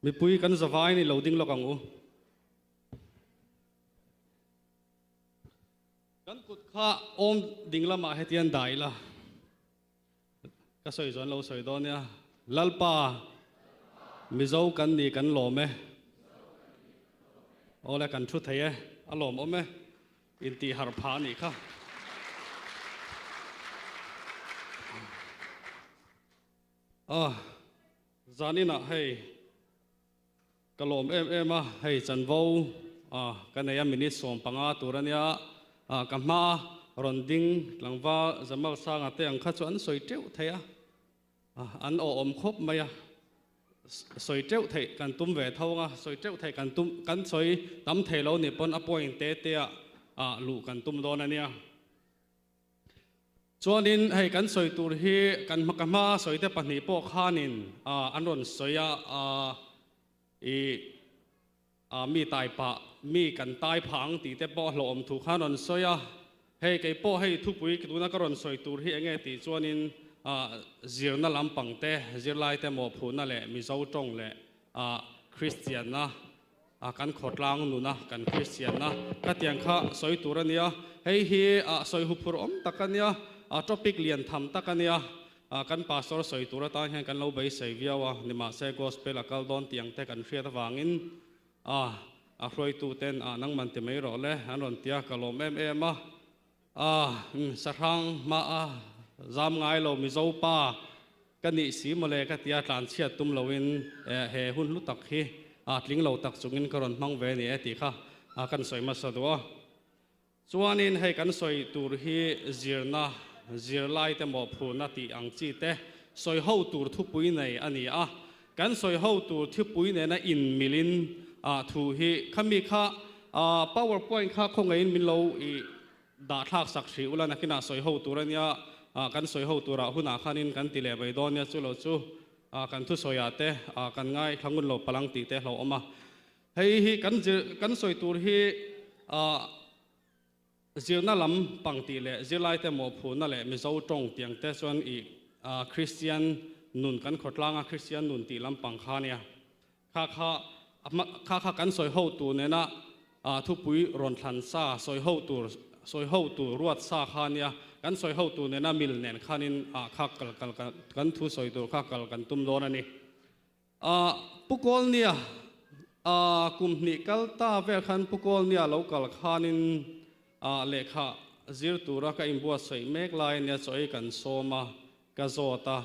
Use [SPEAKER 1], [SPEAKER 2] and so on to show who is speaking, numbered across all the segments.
[SPEAKER 1] Mipui kan zavaiin i lo ding lawk ang u. Kan kut kha awm ding lamah hetian dah ila. Ka sawi chuan lo sawi dawn nia. Lalpa, Mizo kan ni kan lawm e. Awle kan thu thei e, a lawmawm e. Intih harh phah a nih kha. Aw, zaninah hei ka lawm em em a, hei chanvo ka nei a minute 15 tur a nia, ka hma rawn ding tlangval Jamal Sanga te ang kha chu an sawi teuh thei a, an awhawm khawp mai a, sawi teuh theih kan tum ve tho ang a, sawi teuh theih kan tum kan sawi tam thei lo nih pawn a point te te ah luh kan tum dawn a nia. Chuanin hei kan sawi tur hi kan ka hma sawite pahnih pawh khanin an rawn sawi a, i mi tai pah, mi kan tai phah ang tih te pawh a hlawhawm thu khan rawn sawi a. Hei kei pawh hei thupui tuna ka rawn sawi tur hi enge tih chuanin zirna lampang te, zirlaite mawhphurhna leh Mizo tawng leh Kristianna A kan khawtlang nuna kan Kristianna ka tiang kha sawi tur a nia. Hei hi a sawi huphur awm tak a nia, a topic lian tham tak a nia. Kan pastor sawi tur atan hian kan lo beisei viau a, nimahse gospel a kal dawn tiang te kan hriat avangin a a hruaitu ten a nangman ti mai rawh le an rawn tia ka lawm em em a. A sahrang hma a zam ngai lo Mizo pa Ka nih si mawle ka tia tlanchhiat tum loin he hun hlu tak hi tling lo tak chungin ka rawn hmang ve a ni e tih kha kan sawi hmasa duh a. Chuanin hei kan sawi tur hi zirna, zirlaite mawhphurhna tih ang chi te sawi ho tur thupui nei a ni a. Kan sawi ho tur thupui nena inmilin thu hi khami kha power point kha khawngaihin min lo i Dah thlak sak hrih ula nakinah sawi ho tur a nia, kan sawi ho turah hunah khanin kan ti leh mai dawn nia, chu lo chu kan thusawiah te kan ngai thla ngun lo palang tih te hlauhawm a. Hei hi kan zir kan sawi tur hi zirna lam pang tih leh zirlaite mawhphurhna leh Mizo tawng tiang te chuan i Kristian nun kan khawtlanga Kristian nun tih lam pang kha nia. Kha kha kha kha kan sawi ho tur nena thupui rawn thlan sa sawi ho tur sawi ho tur ruat sa kha nia kan sawi ho tur nena mil nen khanin kha kal kal kan thu sawi tur kha kal kan tum dawn a ni. Pu Kawlnia kum hnih kal ta vel khan Pu Kawlnia lo kal khanin lehkha zir tura ka inbuatsaih mek lai ania chaw ei kan sawm a ka zawt a.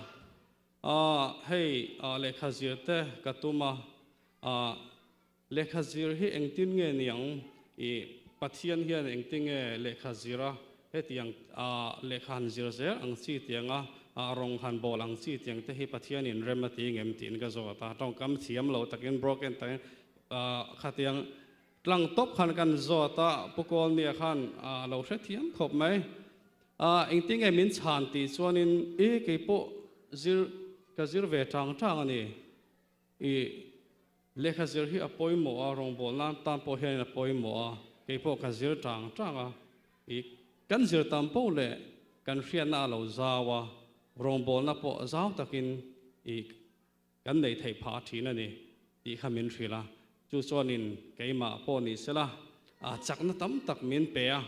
[SPEAKER 1] A, hei, a, lehkha zir te ka tum a, a, lehkha zir hi engtin nge niang? I, Pathian hian engtin nge lehkha zir a, hetiang, a, lehkha han zir zel ang chi tianga, a, rawng han bawl ang chi tiang te hi Pathianin rem a ti ngem tiin ka zawt a, tawngkam thiam lo takin, broken takin, a, khatiang tlang tawp khan kan zawt a, Pu Kawlnia khan a lo hrethiam khawp mai. A, engtinge min chhan tih chuanin i kei pawh zir ka zir ve tang tang a ni. I lehkha zir hi a pawimawh a, rawngbawlh nan tan pawh hianin a pawimawh a, kei pawh ka zir tang tang a. I kan zir tam poh leh kan hriatna a lo zau a, rawngbawlna pawh zau takin i Kan neih theih phah thin a ni tih kha min hrilh a, chu chuanin keimah pawh ni sela chakna tam tak min pe a,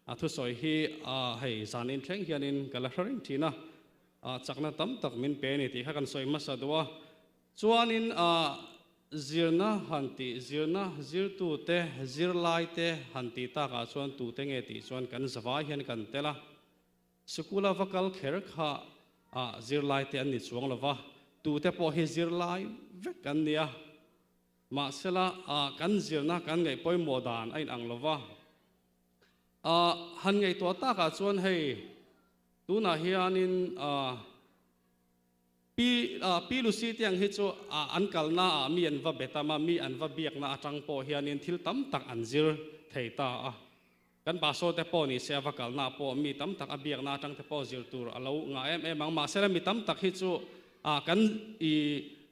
[SPEAKER 1] a thusawi hi hei zan inthleng hianin ka la hre reng thin a, chakna tam tak min pe a ni tih kha kan sawi hmasa duh a, chuanin zirna han tih zirna zirtute zirlaite han tih takah chuan tute nge tih chuan kan zavai hian kan tel a. Sikula va kal kher kha ah zirlai te an ni chuang lo va, tute pawh hi zirlai vek an nia. Mahsela ah kan zirna kan ngaih pawimawh dan a inang lo va. Ah han ngaihtuah takah chuan hei tunah hianin ah Pi ah Pi Lucy te ang hi chu ah an kalna ah mi an va bet am a, mi an va biakna atang pawh hianin thil tam tak an zir thei ta a. Kan pastor te pawh ni se a va kalna pawh mi tam tak a biakna atang te pawh zir tur a lo ngah em em ang. Mahsela mi tam tak hi chu ah kan i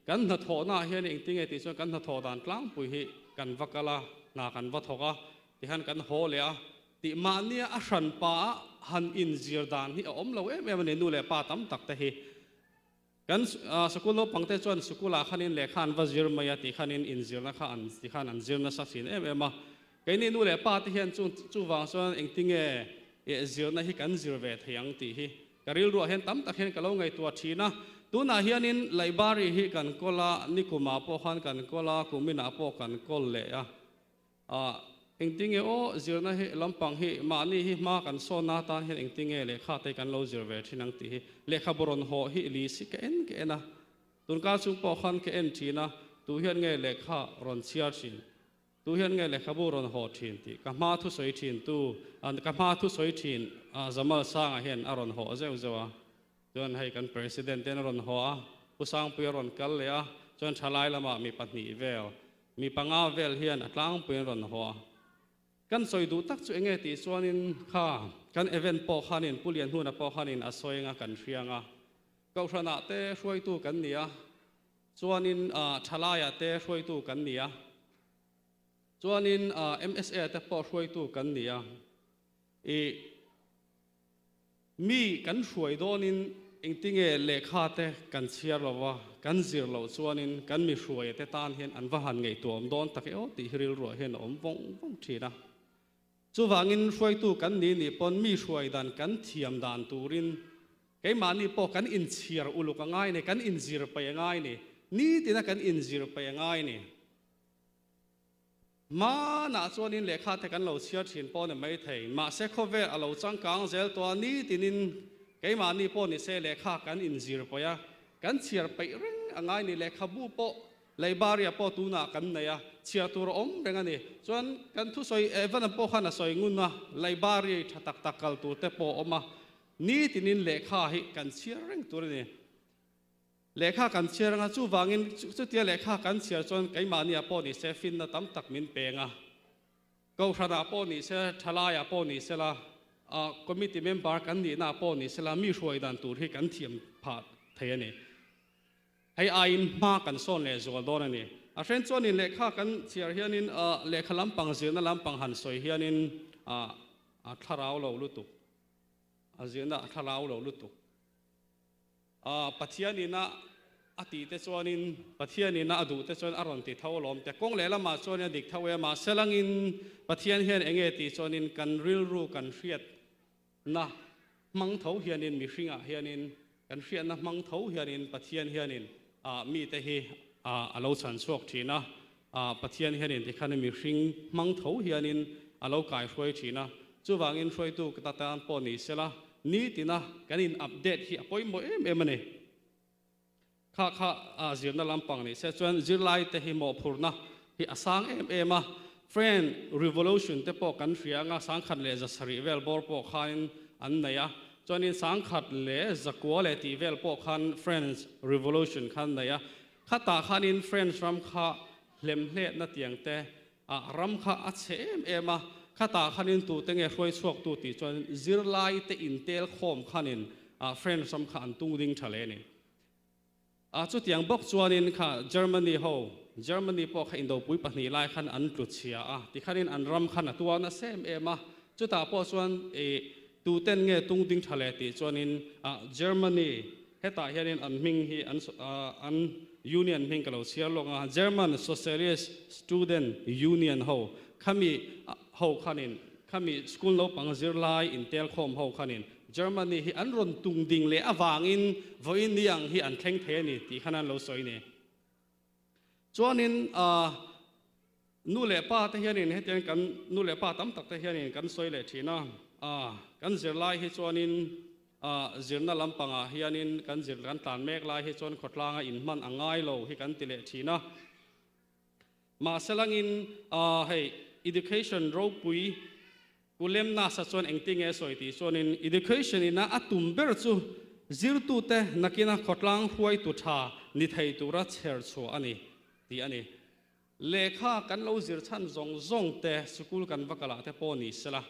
[SPEAKER 1] kan hnathawhna ah hian engtinge tih chuan kan hnathawh dan tlangpui hi kan va kal a, hna kan va thawk a, tihian kan haw leh a tih mahnia a hran pa ah han inzir dan hi a awm lo em em a ni nu leh pa tam tak te hi. Kan sikul naupangte chuan sikulah khanin lehkha an va zir mai a tih khanin inzirna kha an ti khan an zir nasa thin em em a. Keini nu leh pa te hian chung chuvang chuan engtinge zirna hi kan zir ve thei ang tih hi ka rilruah hian tam tak hian ka lo ngaihtuah thin a. Tunah hianin Laibari hi kan kawl a, nikumah pawh khan kan kawl a, kuminah pawh kan kawl leh a. A, engtinge aw zirna hi lampang hi mahni hi hma kan sawnna atan hian engtinge lehkha te kan lo zir ve thin ang tih hi lehkhabu rawn haw hi li si ka en ka en a, tunkar chung pawh khan ka en thin a, tu hian nge lehkha rawn chhiar thin, tu hian nge lehkhabu rawn haw thin tih ka hma thusawi thin tu, ka hma thusawi thin Zamal Sanga hian a rawn haw zeuh zeuh a, chuan hei kan President ten a rawn haw a, Pu Sangpuia rawn kal leh a, chuan thalai lamah mi pahnih vel Mi panga vel hian a tlangpui an rawn haw a. Kan sawi duh tak chu enge tih chuanin kha kan event pawh khanin Pu Lianhuna pawh khanin a sawi anga kan hriang a. Kohhranah te hruaitu kan ni a, chuanin thalaiah te hruaitu kan ni a, chuanin MSA te pawh hruaitu kan ni a. Ih. Mi kan hruai dawnin engtinge lehkha te kan chhiar lo va, kan zir loh chuanin kan mi hruaia te tan hian an va han ngaihtuahawm dawn tak e aw tih hi rilruah hian a awm vawng vawng thin a. Chuvangin hruaitu kan ni nih pawn mi hruai dan kan thiam dan turin keimahni pawh kan inchhiar uluk a ngai ni, kan inzir peih a ngai ni, nitina kan inzir peih a ngai ni. Hmanah chuanin lehkha te kan lo chhiar thin pawh a ni maithei. Mahse khawvel a lo changkang zel tawh a, nitinin keimahni pawh ni se lehkha kan inzir paih a, kan chhiar peih reng a ngai ni. Lehkhabu pawh Leibaria pawh tunah kan nei a, chhiar tur a awm reng a ni. Chuan kan thusawi Evan pawh khan a sawi ngun a, Leibari tha tak tak kal tur te pawh a awm a, nitinin lehkha hi kan chhiar reng tur a ni. Lehkha kan chhiar anga chuvangin chutia lehkha kan chhiar chuan keimahniah pawh ni se finna tam tak min peng a. Kohhranah pawh ni se, thalaiah pawh ni sela, committee member kan nihnaah pawh ni sela mi hruai dan tur hi kan thiam phah thei a ni. Hei aiin hma kan sawn leh zual dawn a ni. A hren chuanin lehkha kan chhiar hianin lehkha lampang zirna lampang han sawi hianin a thlarau lo lutuk, a zirna a thlarau lo lutuk. Pathian ina a tih te chuanin, Pathian ina a duh te chuan a rawn ti tho alawm te. Kawng lehlamah chuan a dik tho e, mahse langin Pathian hian eng nge tih chuanin kan rilru kan hriatna hmang tho hianin mihringah hianin kan hriatna hmang tho hianin Pathian hianin mite hi a lo chhan chhuak thin a. Pathian hianin tikhan mihring hmang tho hianin a lo kaihruai thin a, chuvangin hruaitu ta tan pawh ni sela, nitina kan in update hi a pawimawh em em a ni. Kha kha zirna lampang ni se chuan zirlaite hi mawhphurhna hi a sang em em a, French Revolution te pawh kan hria anga 1700 vel bawr pawh khanin an nei a, chuanin 1009 leh tih vel pawh khan French Revolution khan nei a, Khatah khanin French ram kha hlemhletna tiang te ah ram kha a chhe em em a, khatah khanin tute nge hruai chhuaktu tih chuan zirlai te intel khawm khanin French ram kha an tung ding tha le ni. A chutiang bawk chuanin kha Germany ho, Germany pawh kha indopui pahnih lai khan an tlu chhia a, tikhanin an ram khan a tuar nasa em em a, chutah pawh chuan ih tuten nge tung ding tha le tih chuanin Germany Hetah hianin an hming hi an an union hming ka lo chhiar lawk a, German Socialist Student Union ho khami ho khanin khami school naupang zirlai intelkhawm ho khanin Germany hi an rawn tung ding leh avangin vawiin ni ang hi an thleng thei a ni tih khan an lo sawi ni. Chuanin nu leh pa te hianin hetiang kan nu leh pa tam tak te hianin kan sawi leh thin a, kan zirlai hi chuanin zirna lampangah hianin kan zir kan tlan mek lai hi chuan khawtlanga inhman a ngai lo hi kan ti leh thin a. Mahse langin hei education ropui Pu Lemnasa chuan engtinge a sawi tih chuanin education ina a tum ber chu zirtute nakina khawtlang hruaitu tha ni thei tura chher chhuah a ni tih a ni. Lehkha kan lo zir chhan zawng zawng te sikul kan va kalah te pawh ni sela,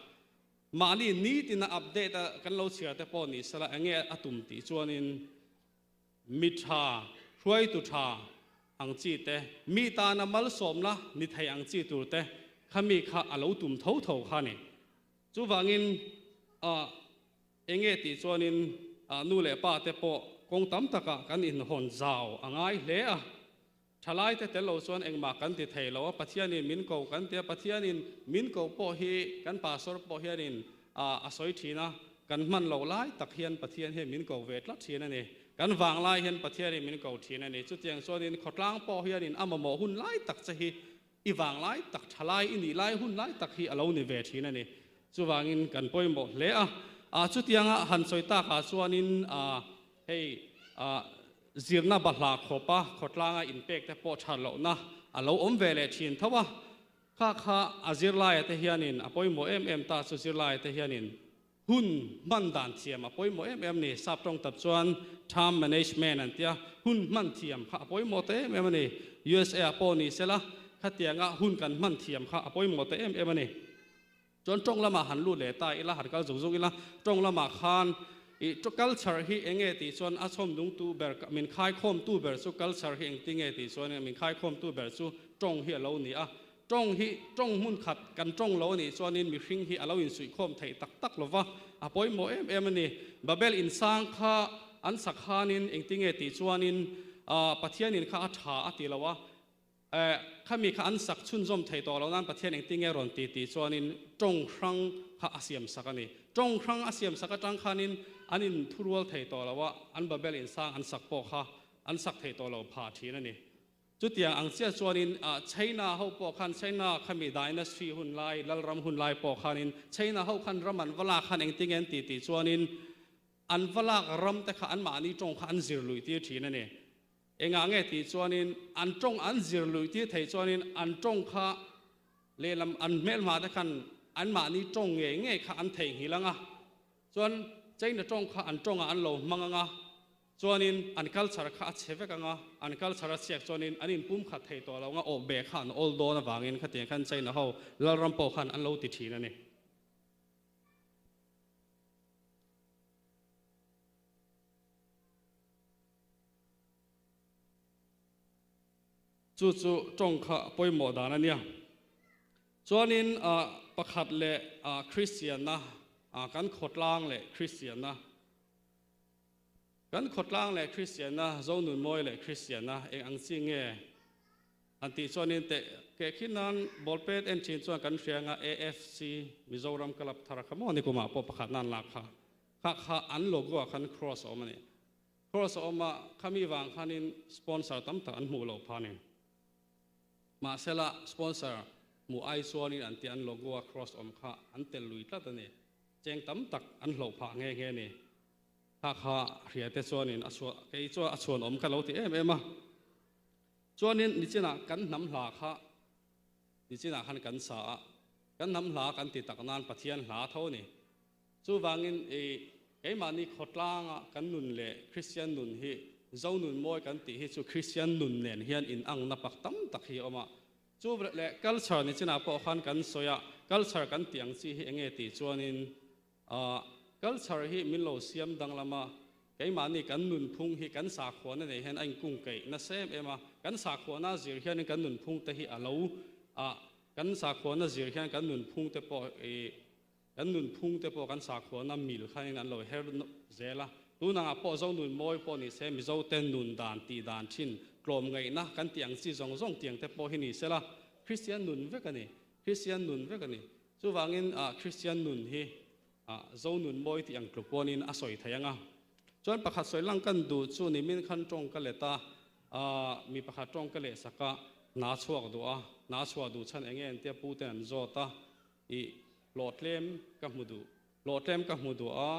[SPEAKER 1] mahni nitina update a kan lo chhiar te pawh ni sela enge a tum tih chuanin Mi tha, hruaitu tha ang chi te, mi tana malsawmna ni thei ang chi tur te kha mi kha a lo tum tho tho kha a ni. Chuvangin enge tih chuanin nu leh pa te pawh Kawng tam takah kan inhawn zau a ngai hle a. Thalaite tel lo chuan engmah kan ti thei lo a, Pathianin min ko kan ti a, Pathianin min ko pawh hi kan pastor pawh hianin a sawi thin a, kan hman loh lai tak hian Pathian hian min ko ve tlat thin a ni. Kan vang lai hian Pathianin min ko thin a ni. Chutiang chuanin khawtlang pawh hianin a mamawh hun lai tak che hi i vang lai tak, thalai i nih lai hun lai tak hi a lo ni ve thin a ni. Chuvangin kan pawimawh hle a. Chutianga han sawi takah chuanin hei Zirna bahlah khawpa khawtlanga inpek te pawh that lohna a lo awm ve leh thin tho a, kha kha a zirlaia te hianin a pawimawh em em ta chu zirlaia te hianin hun hman dan thiam a pawimawh em em ni. Sap tawng tap chuan time management an tia, hun hman thiam kha a pawimawh ta em em a ni. USA ah pawh ni sela khatianga hun kan hman thiam kha a pawimawh ta em em a ni. Chuan tawng lamah han lut leh ta ila, han kal zung zung ila, tawng lamah khan i culture hi eng nge tih chuan a chhawm dungtu ber, min khaikhawmtu ber chu culture hi engti nge tih chuan min khaikhawmtu ber chu tawng hi a lo ni a. Tawng hi tawng hmun khat kan tawng lo a nih chuanin mihring hi a lo insuihkhawm theih tak tak lo va, a pawimawh em em a ni. Babel insang kha an sak khanin engti nge tih chuanin Pathianin kha a tha a ti lo a, Khami kha an sak chhunzawm thei tawh lo nan Pathian engtin nge rawn ti tih chuanin tawng hrang kha a siam sak a ni. Tawng hrang a siam sak atang khanin an inthurual thei tawh lo a, an Babel insang an sak pawh kha an sak thei tawh lo phah thin a ni. Chutiang ang chiah chuanin China ho pawh khan China khami dynasty hun lai, Lalram hun lai pawh khanin China ho khan ram an va lak khan engtin nge an ti tih chuanin an va lak ram te kha anmahni tawng kha an zir luih tir thin a ni. Engah nge tih chuanin an tawng an zir luih tir thei chuanin an tawng kha lehlam an hmelhma te khan anmahni tawng ngei ngei kha an theihnghilh ang a, chuan China tawng kha an tawngah an lo hmang ang a, chuanin an culture kha a chhe vek ang a, an culture a chhiak chuanin an inpumkhat thei tawh lo ang a, awhbeh kha an awl dawn avangin khatiang khan China ho Lalram pawh khan an lo ti thin a ni. Chu chu tawng kha pawimawh dan a nia. Chuanin pakhat leh Kristianna, kan khawtlang leh Kristianna, kan khawtlang leh Kristianna, Zonunmawi leh Kristianna eng ang chi nge han tih chuanin teh keh khi nan ball pet en thin chuan kan hria anga AFC Mizoram Club thar kha maw nikumah pawh pakhat nan lak kha. Kha kha an logo ah khan cross a awm a ni. Cross a awm a, khami vang khanin sponsor tam tak an hmuh loh phah a ni. Mahsela sponsor hmuh ai chuanin an tih an logo a cross awm kha an tel lui tlat a ni. Cheng tam tak an hloh phah nghe nghe a ni. Kha kha hria te chuanin a chhuah kei chuan a chhuan awm ka lo ti em em a. Chuanin nichinah kan hnam hla kha nichinah khan kan sa a, kan hnam hla kan ti tak nan Pathian hla tho a ni. Chuvangin i keimahni khawtlanga kan nun leh Kristian nun hi Zo nun mawi kan tih hi chu Kristian nun nen hian inangna pak tam tak hi a awm a. Chu leh culture ni chinah pawh khan kan sawi a, culture kan tih ang chi hi enge tih chuanin culture hi min lo siam danglam a, keimahni kan nunphung hi kan sakhuana nei hian a inkungkeih nasa em em a, kan sakhuana zir hianin kan nunphung te hi a lo kan sakhuana zir hian kan nunphung te pawh i Kan nunphung te pawh kan sakhuana mil khanin an lo her zel a, tun angah pawh Zonun mawi pawh ni se Mizo te nun dan tih dan thin tlawm ngaihna kan tih ang chi zawng zawng tiang te pawh hi ni sela Kristian nun vek a ni, Kristian nun vek a ni. Chuvangin Kristian nun hi Zonun mawi tih ang tluk pawnin a sawi thei ang a. Chuan pakhat sawi lang kan duh chu nimin khan tawng ka let a, mi pakhat tawng ka leh sak a, hna chhuak duh a, hna chhuah duh chhan eng nge an tia pu ten an zawt a, I hlawhtlem ka hmu duh. Hlawhtlem ka hmu duh a,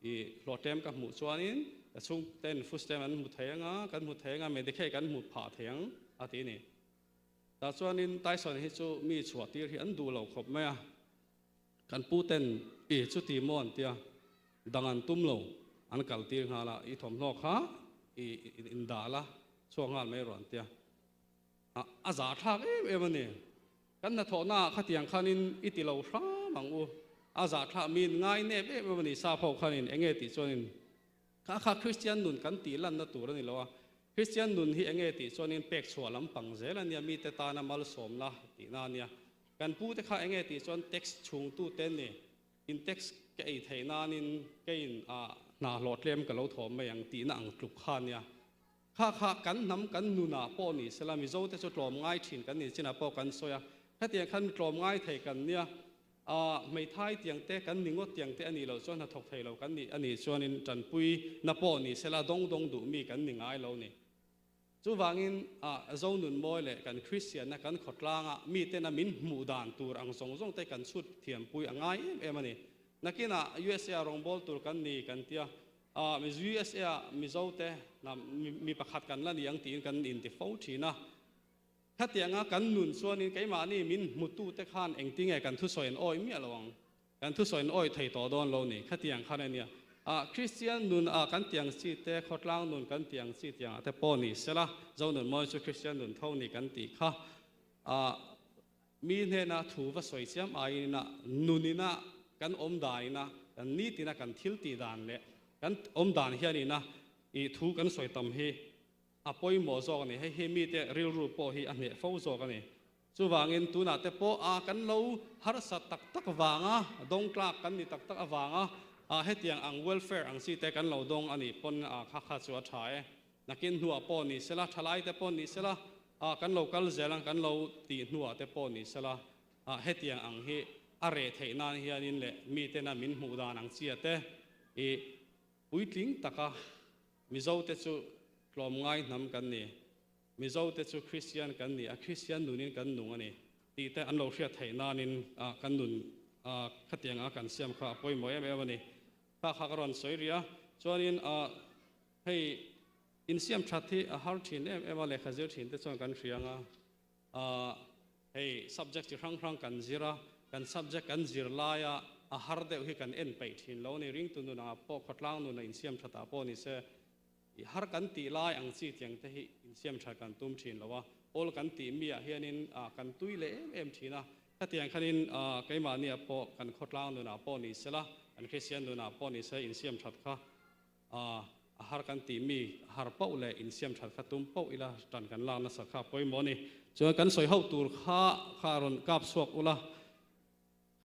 [SPEAKER 1] i hlawhtlem ka hmuh chuanin ka chhungten footstep an hmu thei anga, kan hmu thei anga, Medicaid kan hmu phah thei ang a ti a ni. Tah chuanin Tyson hi chu mi chhuah tir hi an duh lo khawp mai a, kan pu ten i chuti maw an tia, dang an tum lo, an kal tir nghal a, i thawmhnaw kha i indah la, chhuak nghal mai rawh an tia. A zahthlak em em a ni. Kan hnathawhna ah khatiang khanin i ti lo hram ang u. A zahthlak min ngai nep em em a ni. Sap ho khanin enge tih chuanin kha kha Kristian nun kan tih lanna tur a ni lo a. Kristian nun hi enge tih chuanin pek chhuah lampang zel a nia, mite tana malsawmna tihna a nia. Kan pute kha enge tih chuan tax chhungtute ni. In tax ka ei theih nanin keiin a. hna hlawh tlem ka lo thawm mai ang tihna ang tluk kha a nia. Kha kha kan hnam kan nunah pawh ni sela Mizo te chu tlawm ngai thin kan nih chinah pawh kan sawi a, khatiang khan tlawm ngai thei kan nia, ah hmeithai tiang te kan ni ngawt tiang te a nih loh chuan hnathawk thei lo kan nih a nih chuanin tanpui na pawh ni sela dawng dawng duh mi kan ni ngai lo ni. Chuvangin ah Zonun mawi leh kan Kristianna kan khawtlanga mitena min hmuh dan tur ang zawng zawng te kan chhut thiampui a ngai em em a ni. Nakinah USA ah rawngbâwl tur kan ni kan tia, ah USA ah Mizote mi pakhat kan la ni ang tiin kan inti fo thin a. Khatianga kan nun chuanin keimahni min hmutute khan engtinge kan thusawi an awih miah lo ang. Kan thusawi an awih thei tawh dawn lo ni. Khatiang khan a nia. Ah Kristian nun ah kan tiang chi te, khawtlang nun kan tiang chi tiangah te pawh ni sela, Zonun mawi chu Kristian nun tho ni kan tih kha. Ah mi hnena thu va sawi chiam aiin a nunina kan awm danina kan nitina kan thil tih dan leh kan awm dan hianina i thu kan sawi tam hi a pawimawh zawk a ni. Hei hi mite rilru pawh hi a hneh fo zawk a ni. Chuvangin tunah te pawh a kan lo harsa tak tak vanga dawng tlak kan ni tak tak avanga a hetiang ang welfare ang chi te kan lo dawng a nih pawn a kha kha chu a tha e. Nakin hnuah pawh ni sela, thalai te pawh ni sela, a kan lo kal zel ang kan lo tih hnuah te pawh ni sela, a hetiang ang hi a reh theih nan hianin leh mitena min hmuh dan ang chia te i puitling taka Mizote chu tlawmngai hnam kan ni. Mizote chu Kristian kan ni a, Kristian nunin kan nung a ni tih te an lo hriat theih nanin kan nun khatiang a kan siam kha a pawimawh em em a ni. Kha kha ka rawn sawi rih a, chuanin hei insiam that hi a har thin em em a, lehkha zir thin te chuan kan hria ang a, hei subject chi hrang hrang kan zir a, kan subject kan zir laia a har deuh hi kan en peih thin lo a ni, ringtu nunah pawh khawtlang nuna insiam thatah pawh ni se. I har kan tih lai ang chi tiang te hi insiam tha kan tum thin lo a, awl kan tih mi ah hianin kan tui leh em em thin a, khatiang khanin keimahni ah pawh kan khawtlang nunah pawh ni sela, kan Kristian nunah pawh ni se insiam that kha a har kan tih mi a har pauh leh insiam that kha tum pauh ila tan kan lak nasa kha pawimawh a ni. Chuan kan sawi ho tur kha kha rawn kap chhuak ula.